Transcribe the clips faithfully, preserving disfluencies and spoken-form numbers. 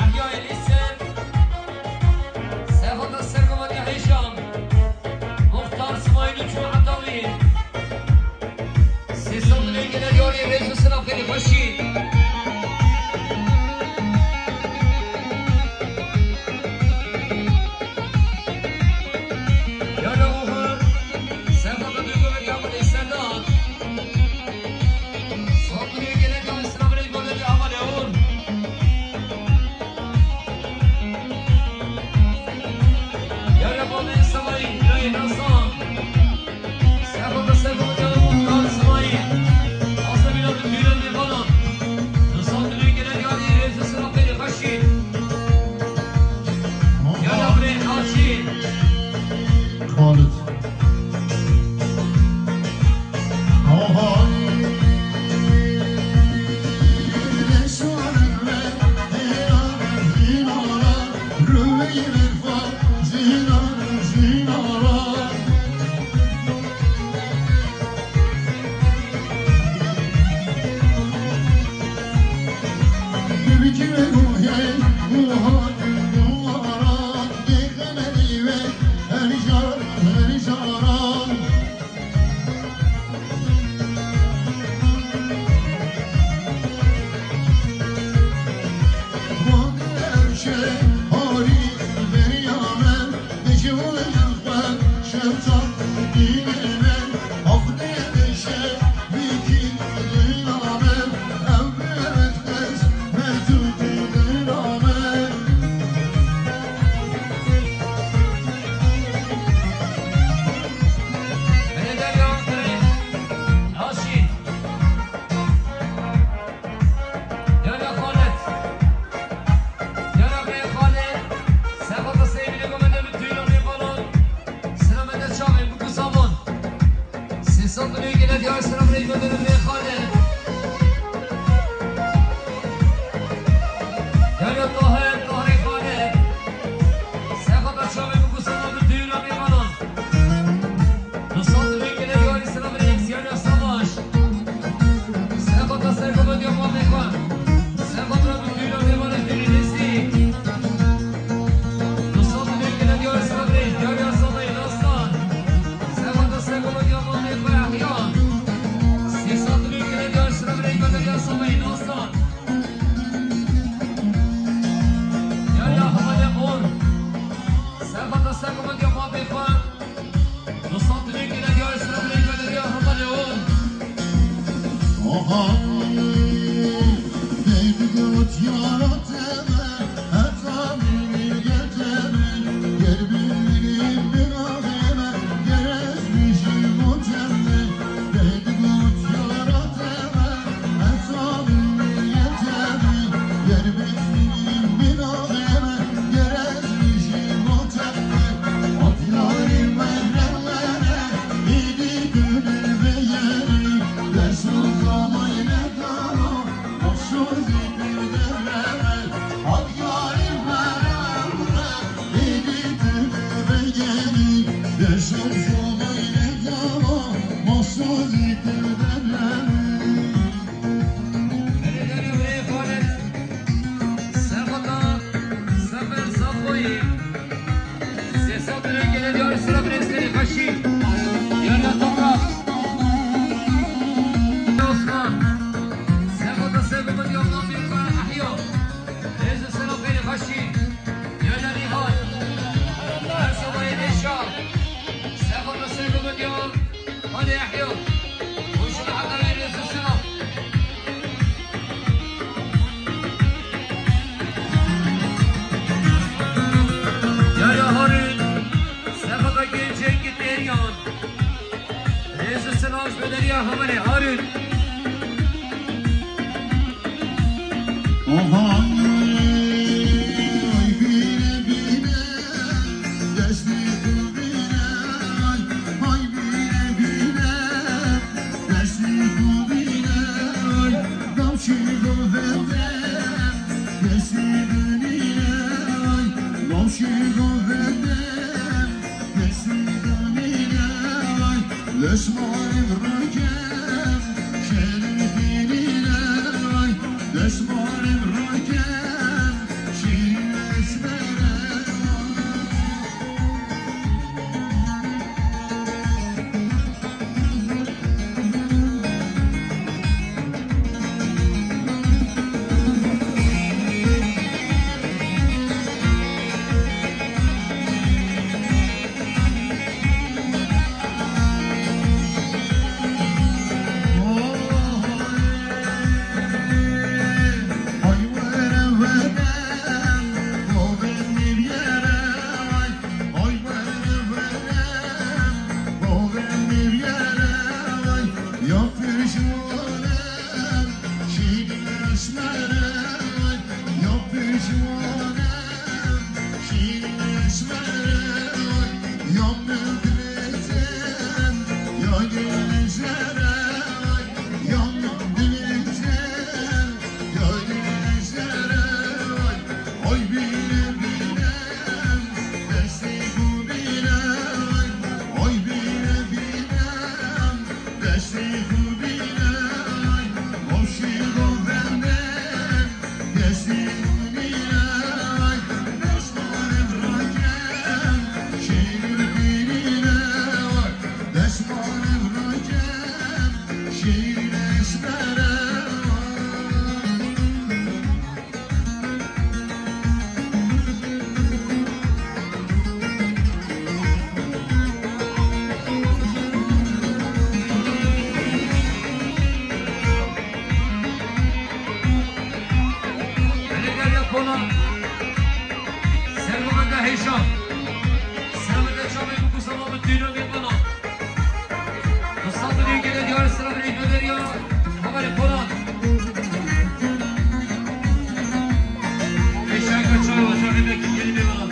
Ehyayê Lîser, Sefata Sergovatê Hêşan, Muxtar Simayîl û Çû Etawî. Sê sed milê gele diyarê rêz û silav xêrê xweşî. Yara Oha, Sefata Duygu ve Kamil Sedat. Sefata Duygu gele diyarê silav rêz û silav xêrê xweşî. Yara Babê Sevayî, Birayê Nasan. Sefata Sergovatê Muxtar Simayîl. Asla bîra bi tûyra mêvanan. Di sandinê gele diyarê rêz û silav xêrê xweşî. Yara Birê Hacî. Xalid. Yara Xalid. Yara Bey Xalid. Sefata Seyfine Gomede bi tüyla bir balon. Sıra Mehmet Çağbey, bu kısa bon. Sesat Bey gele diyar sıra Bey Gomede Bey Xalid. Yara Tahir, Tahir Xalid. Sefata Çağbey, bu kısa bon, bi tüyla bir balon. Nusrat Bey gele diyar sıra Bey Xalid Savaş. Sefata Sergovatê Muxtar Simayîl. Sefata bi tûyra mêvanê Fêrî Nêsî. Nusrat Bey gele diyar Simayîl, diyar Simayîl Aslan. Sefata Sergovatê Muxtar Simayîl Ehya. Sesat Bey gele diyar Simayîl, diyar Simayîl Aslan. Diyar Hevalê Xor. Sefata Sergovatê Muxtar Simayîl. Nusrat Bey gele diyar Simayîl, diyar Hevalê Xor. Sesat Bey gele diyar sıra Bey Xalid Xweşî. Yara Toprak. Osman. Sefata Sergovatê Muxtar Simayîl Ehya. Rêz û silav xêrê xweşî. Yara Nîhat. Her Simayîl Nêşa. Sefata Sergovatê Muxtar Simayîl Ehya. Hoş geldin, rêz û silav. Yara Harun, Sefata Gencek Teryan. Rêz û silav ji Bederiya Hevalê Harun. Oha. Ay bine bine, destê xwe bine, ay, ay Desmalê rokem, şêrîn pîrîne vay. Desmalê rokem, şêrîn esmere vay. Belediye Kola, Servoka Hêşa, Servoka Çavê Mukusa Mamut Dîno Mêvana. Mustafa Dîgele diyarê Servoka Hêşa. Haberê Polat. Hêşa Çavê Çavê Mekî Gelî Mêvana.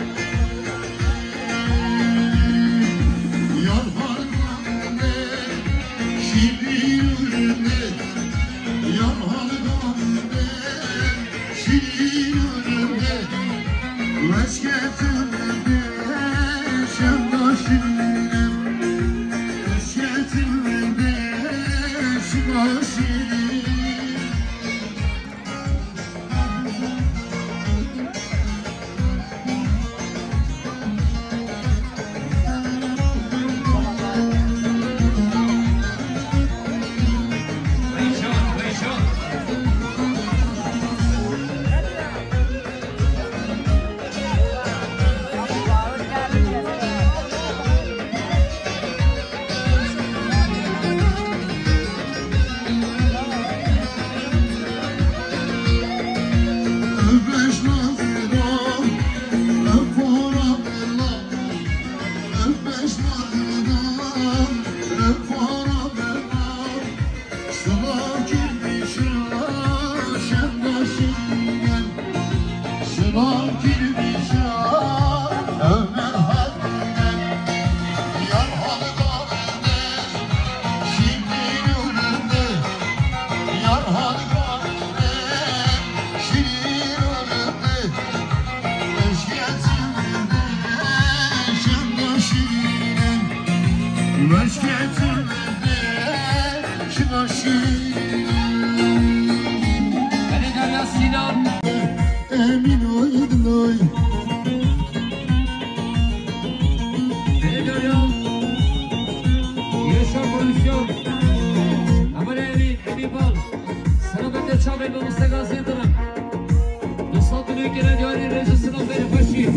Belediye Sinan. Emin oy, oy. Belediye Yaşa Komisyon. Aman Emin, Emin Bal. Selametê çavê mamoste Gazî Yildirim. Dostan tu nûkere diyarî rêz û silam berê xweşî.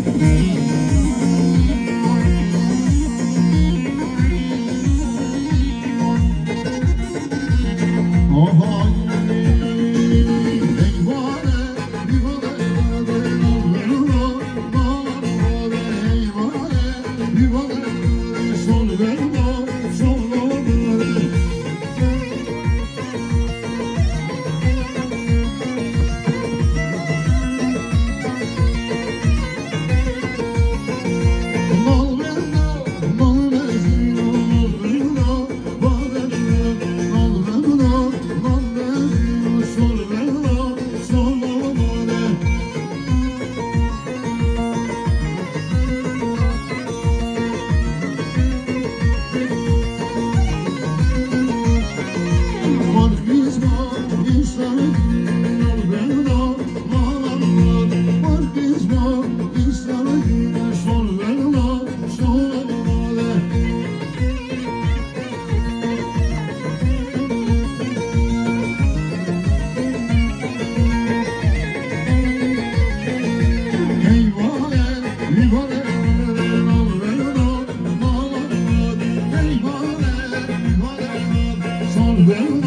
Belediye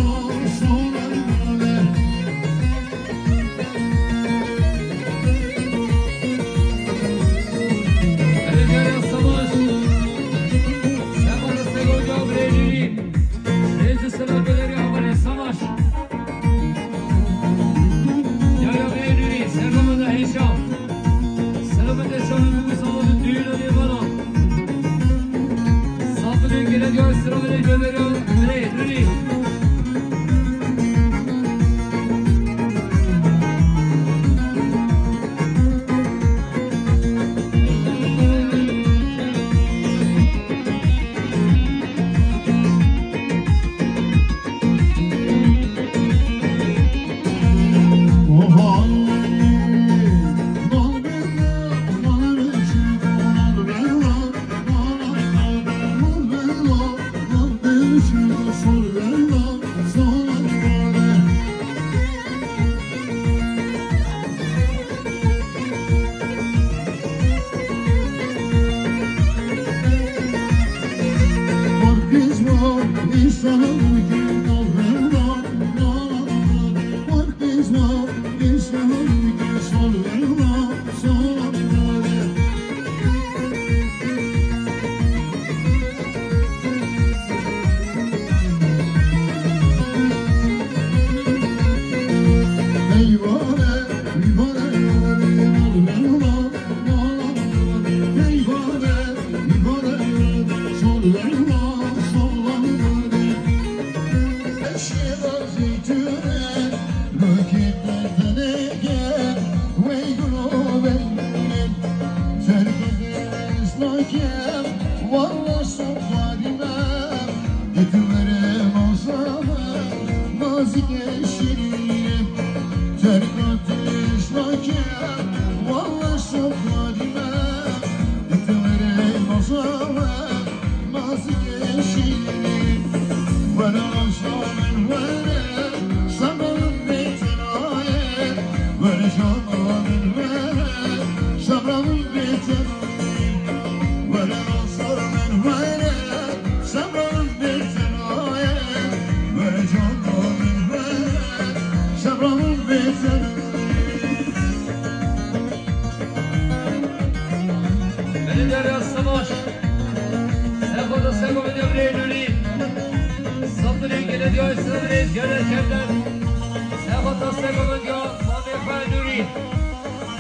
Savaş. Sema Sego Gabriel'i. Rezi Sena Beleri Havale Savaş. Yaya Beleri, Sego Mada Hişam. Selamet Hişam'ın bu savaşı düğün adı bana. Sapı döngüne diyor, sıra verecek, veriyor. Rey, Rey. Belediye Savaş. Sexota Sego Medya Birê Nûrî. Sapirê Gelediya Îsraîlê Cewlet Kevler. Sexota Sego Medya Mamê Xwe Nûrî.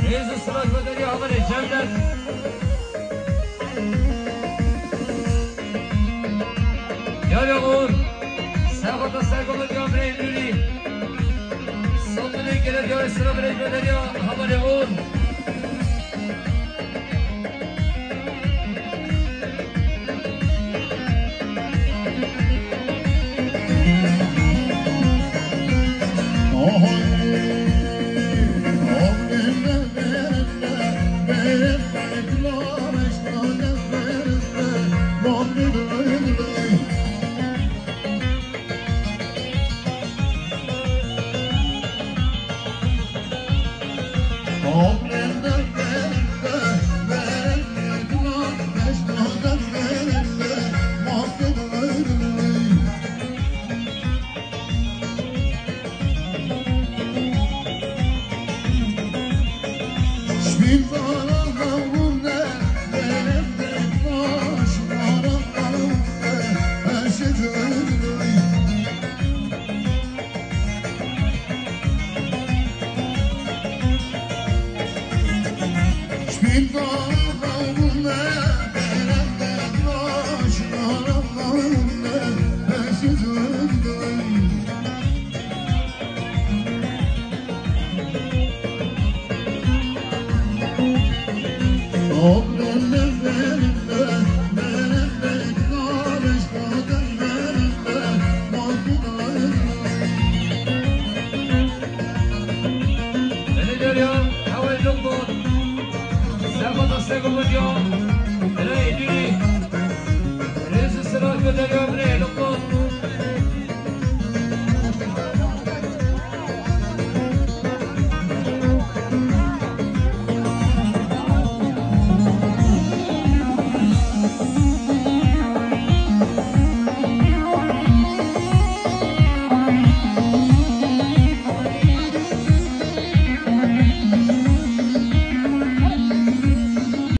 Rêz û silav Bederiya Haberê Cevdet. Yare Oğur. Sexota Sego Medya Birê Nûrî. Sapirê Gelediya Îsraîlê Bederiya Haberê Oğur.